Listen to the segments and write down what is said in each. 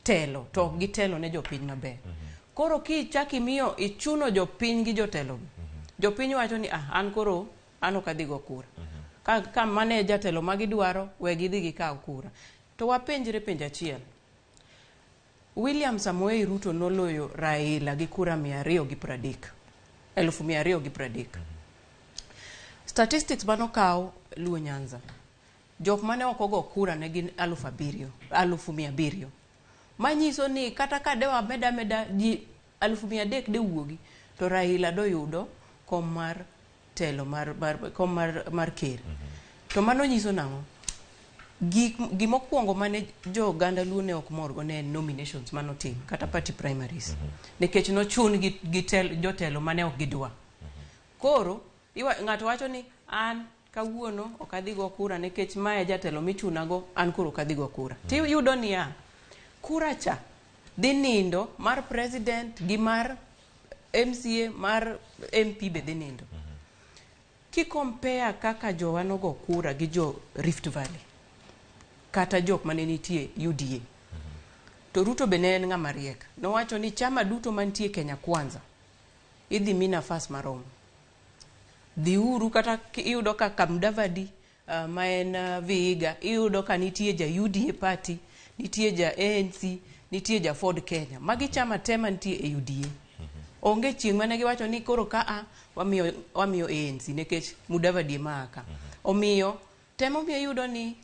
telo to ok gitelo ne jopiny maber. Koro kichak imiyo ichuno jopiny gi jotelo gi, jopiny wacho ni, "Ah, an koro an ok adhi go kura. Ka mane e jatelo ma gidwaro, we gidhi gikaw kura." To wapenjre penjo achiel. William Samoei Ruto noloyo Raila gi kura 230, 230,000. Statistics manokaw Luo Nyanza, jok mane ok ogo kura ne gin 7,000, 700,000. Manyiso ni kata ka de wamed ameda ji 300,000 de wuogi, to Raila doyudo kom mar telo mar kom mar ker. To mano nyiso nang'o? Gik gimokwongo mane jo oganda Luo ne ok morgo ne en nominations manotim kata party primaries. Nikech nochun gi jotelo mane ok gidwa. Koro ng'ato wacho ni an kawuono ok adhi go kura nikech mae jatelo michunago, an koro ok adhi go kura. Tiyudo niya, kura cha dhi nindo mar president gi mar MCA mar MP be dhi nindo. Ki compare kaka jowa nogo kura gi jo Rift Valley kata jok mane nitie UDA. To Ruto be ne en ng'ama riek. Nowacho ni chama duto mantie Kenya Kwanza idhi mi nafas marom. Dhiuru kata iyudo ka Mudavadi ma en Vihiga, iyudo ka nitie ja UDA party, nitie ja ANC, nitie ja Ford Kenya. Magi chama te mantie e UDA. Onge chieng' mane giwacho ni koro ka a wamiyo ANC nikech Mudavadi ema a ka. Omiyo temomiyo iyudo ni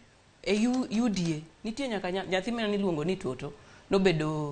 e UDA nitie nyaka nyathi mane iluongo ni Toto nobedo.